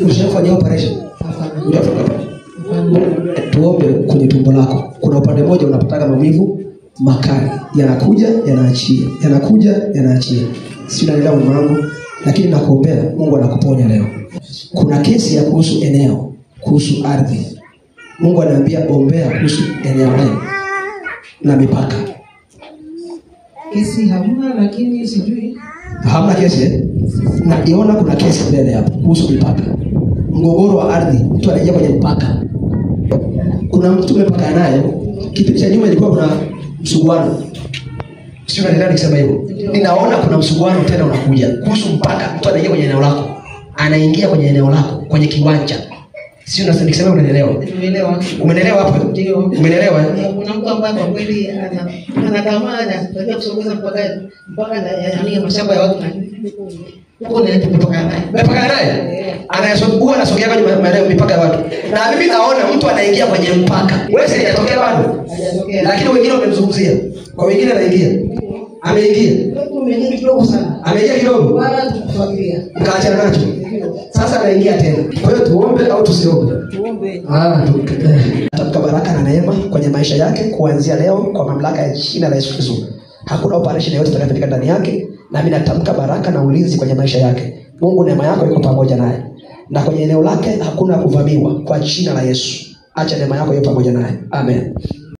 Ushafanya operation? Hapana. Tuombe kwenye tumbo lako. Kuna upande mmoja unapata maumivu makali, yanakuja yanaachia, yanakuja yanaachia. Sio, naelewa mwanangu, lakini nakuombea Mungu anakuponya leo. Kuna kesi ya kuhusu eneo, kuhusu ardhi. Mungu anaambia ombea kuhusu eneo leo na mipaka. Kesi hamna, lakini sijui. Hamna kesi eh? Naiona kuna kesi mbele hapo kuhusu mipaka. Mgogoro wa ardhi, mtu anaingia kwenye mpaka. Kuna mtu umepaka naye, kipindi cha nyuma ilikuwa kuna msuguano. Sio, naendelea nikisema hivyo. Ninaona kuna msuguano tena unakuja kuhusu mpaka, mtu anaingia kwenye eneo lako. Anaingia kwenye eneo lako, kwenye kiwanja. Sio, nasema nikisema unanielewa? Nimeelewa. Umenielewa hapo? Ndio. Umenielewa? Kuna mtu ambaye kwa kweli ana tamaa na kusogeza mpaka na yaani mashamba ya watu na huko ndio tumepakana naye. Umepakana naye? Anayesogea anasogea kwenye maeneo mipaka ya watu. Na mimi naona mtu anaingia kwenye mpaka. Wewe si hajatokea bado. Hajatokea. Lakini wengine wamemzungumzia. Kwa wengine anaingia. Ameingia. Tumeingia kidogo sana. Ameingia kidogo. Wala tukufuatilia. Mkaachana nacho. Sasa anaingia tena. Kwa hiyo tuombe au tusiombe? Tuombe. Tamka baraka na neema kwenye maisha yake kuanzia leo kwa mamlaka ya jina la Yesu Kristo. Hakuna operation yoyote itakayofanyika ndani yake, na mimi natamka baraka na ulinzi kwenye maisha yake. Mungu, neema yako iko pamoja naye. Na kwenye eneo lake hakuna kuvamiwa kwa jina la Yesu. Acha neema yako iwe pamoja naye. Amen.